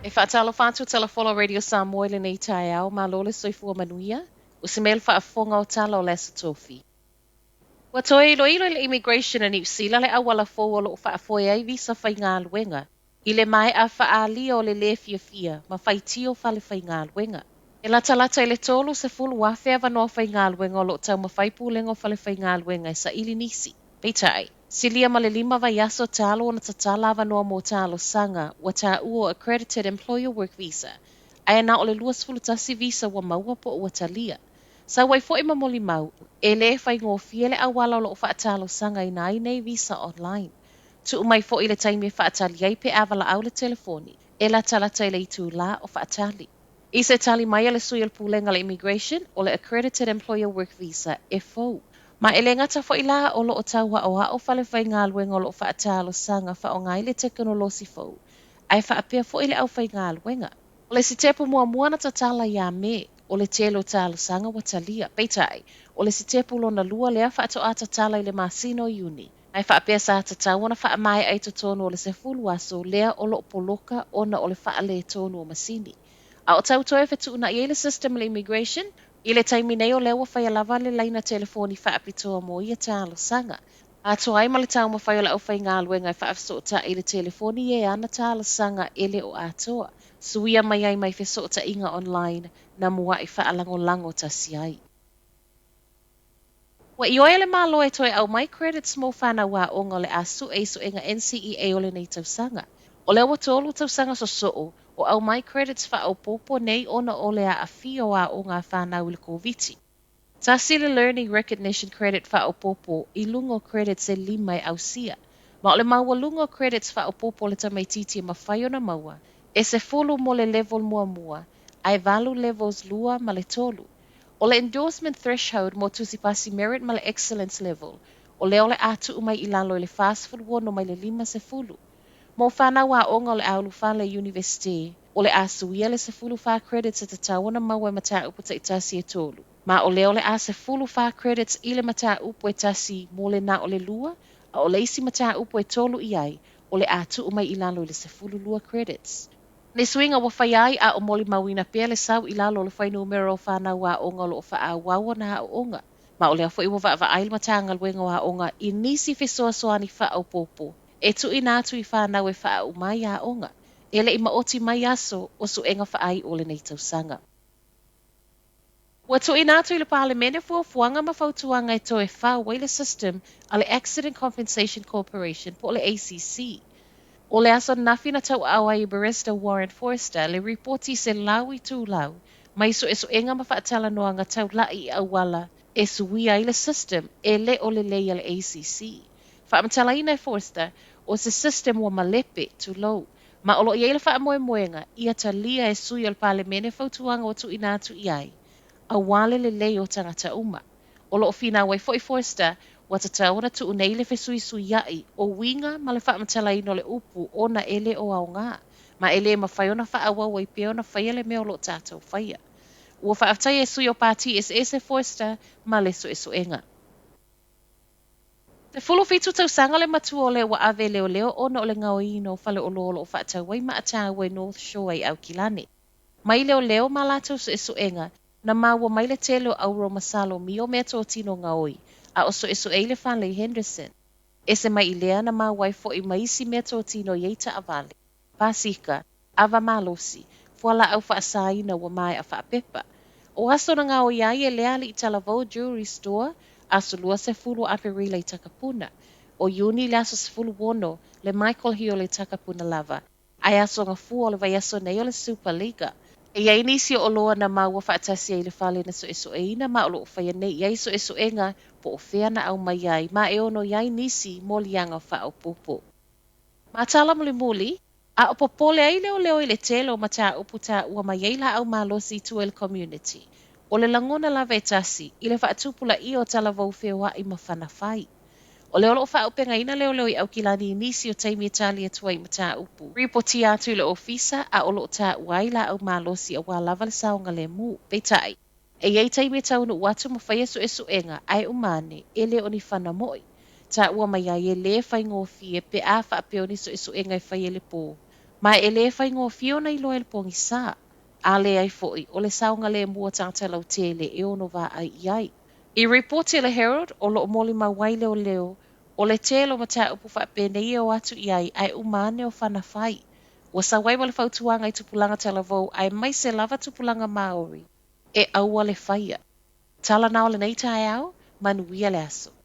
E faatalofa atu Tala Folau Radio Samoa i lenei taeao, malo le soifua manuia. Ua se mea le faafofoga o tala o le Aso Tofi. Ua toe iloilo e le Immigration a Niu Sila le auala fou o lo o faafoe ai visa faigaluega i le maea faaalia o le lē fiafia ma faitio fale faigaluega. E latalata i le 30,000 avanoa faigaluega o lo o taumafai Pulega o Fale Faigaluega e saili nisi. Peitai, silia ma le 5 vaiaso talu ona tatala avanoa mo talosaga ua taua o Accredited Employer Work Visa, ae na o le 21 visa ua maua po o ua talia. Sau ai foi ma molimau, e lē faigofie le auala o lo o faatalosagaina ai nei visa online. Tuu mai foi le taimi e faatali ai pe a valaau le telefoni, e latalata i le itulā o faatali. I se tali mai a le sui o le Pulega a le Immigration, o le Accredited Employer Work Visa e fou. Ma e lē gata foi la o lo o tau aoao fale faigaluega o lo o faatalosaga faaaoga ai le tekonolosi fou, ae faapea foi le aufaigaluega. O le sitepu muamua na tatala ia Me, o le tele o talosaga ua talia. Peitai, o le sitepu lona lua lea faatoa tatala i le masina o Iuni, ae faapea sa tatau ona faamaea i totonu o le 10 aso lea o lo o poloka ona o le faaletonu o masini. A o tau toe fetuunai ai le system a le Immigration, i le taimi nei o lea ua faia lava le laina telefoni faapitoa mo ia talosaga. Atoa ai ma le taumafai o le aufaigaluega e faafesootai i le telefoni e ana talosaga e le o atoa, suia mai ai mai fesootaiga online na muai faalagolago tasi ai. Ua ioe le Malo e toe aumai credits mo fanau aoga o le a sue i suega NCEA o lenei tausaga. O lea ua 3 tausaga sosoo o aumai credits faaopoopo nei ona o le aafia o aoga a fanau i le Koviti. 1 le Learning Recognition Credit faaopoopo i luga o credits e 5 e ausia. Ma o le maualuga o credits faaopoopo o le tamaitiiti e mafai ona maua, e 10 mo le level muamua, ae 8 levels 2 ma le 3. O le endorsement threshold mo tusipasi merit ma le excellence level, o lea o le a tuu mai i lalo i le 46 mai le 50. Mo fanau aoga o le a ulufale i university, o le a suia le 14 credits e tatau ona maua e mataupu taitasi e 3. Ma o lea o le a 14 credits i le mataupu e 1 mo le na o le 2, a o le isi mataupu e 3 i ai, o le a tuu mai i lalo i le 12 credits. Ni suiga ua faia ai a o molimauina pea le sau i lalo o le fuainumera o fanau aoga o lo o faaauau ona aoaoga. Ma o lea foi ua vaavaai le Matagaluega o Aoga i nisi fesoasoani faaopoopo e tuuina atu i fanau e faauma ai aoga. E le i maoti mai aso o suega faaiu o lenei tausaga. Ua tuuina atu i le Palemene fuafuaga ma fautuaga e toe fau ai le system a le Accident Compensation Corporation po o le ACC. O le aso ananafi na tauaao ai e Barrister Warren Forster le ripoti 100 itulau mai suesuega ma faatalanoaga taulai i auala e suia ai le system e le o lelei a le ACC. Faamatalaina e Forster, o se system ua malepe, tulou, ma o lo o i ai le faamoemoega ia talia e sui o le Palemene fautuaga ua tuuina atu i ai, aua le lelei o tagata uma. O lo o finau ai foi Forster, ua tatau ona tuu nei le fesuisuiai o uiga ma le faamatalaina o le upu ona e le o aoga, ma e lē mafai ona faaauau ai pea ona faia le mea o lo o tatou faia. Ua faafetaia e sui o pati eseese Forster ma le suesuega. 17 tausaga le matua o le ua ave leoleo ona o le gaoiina o faleoloa o lo o faatau ai maa taua i North Shore i Aukilani. Mai leoleo ma latou suesuega, na maua mai le tele o auro ma salomia o meatotino gaoi, a o suesue ai le fale i Henderson. Ese mai i lea na maua ai foi ma isi meatotino i ai taavale, pasika, ava malosi, fualaau faasaina ua maea faapepa. O aso na gaoi ai e lea alii talavou Jewelry Store, aso 20 o Aperila i Takapuna. O Iuni le aso 16 le Michael Hill i Takapuna lava, ae aso gafua o le vaiaso nei o le Super Liga. E i ai nisi o oloa na maua faatasi ai i le fale na suesueina ma o lo o faia nei i ai suesuega po o fea na aumai ai ma e ono i ai nisi moliaga faaopoopo. Ma tala mulimuli, a o popole ai leoleo i le tele o mataupu taua mai ai laau malosi i tua i le community. O le lagona lava e tasi i le faatupulaia o talavou feoai ma fana fai. O lea o lo o faaaupegaina leoleo i Aukilani i nisi o taimi e tali atu ai i mataupu. Ripotia atu i le ofisa a o lo o taua ai laau malosi auā lava le saogalemu. Peitai, e i ai taimi e taunuu atu ma faia suesuega ae uma ane e le o ni fana moʻi. Taua mai ai e lē faigofie pe a faapea o ni suesuega e faia i le pō. Ma e lē faigofie ona iloa i le pogisa. A leai foi, o le saogalemu o tagata lautele e ono vaai i ai. I ripoti a le Herald, o lo o molimau ai leoleo, o le tele o mataupu faapenei e o atu i ai ae uma ane o fana fai. Ua sau ai ma le fautuaga i tupulaga talavou aemaise lava tupulaga Māori e aua le faia. Tala na o lenei taeao, manuia le aso.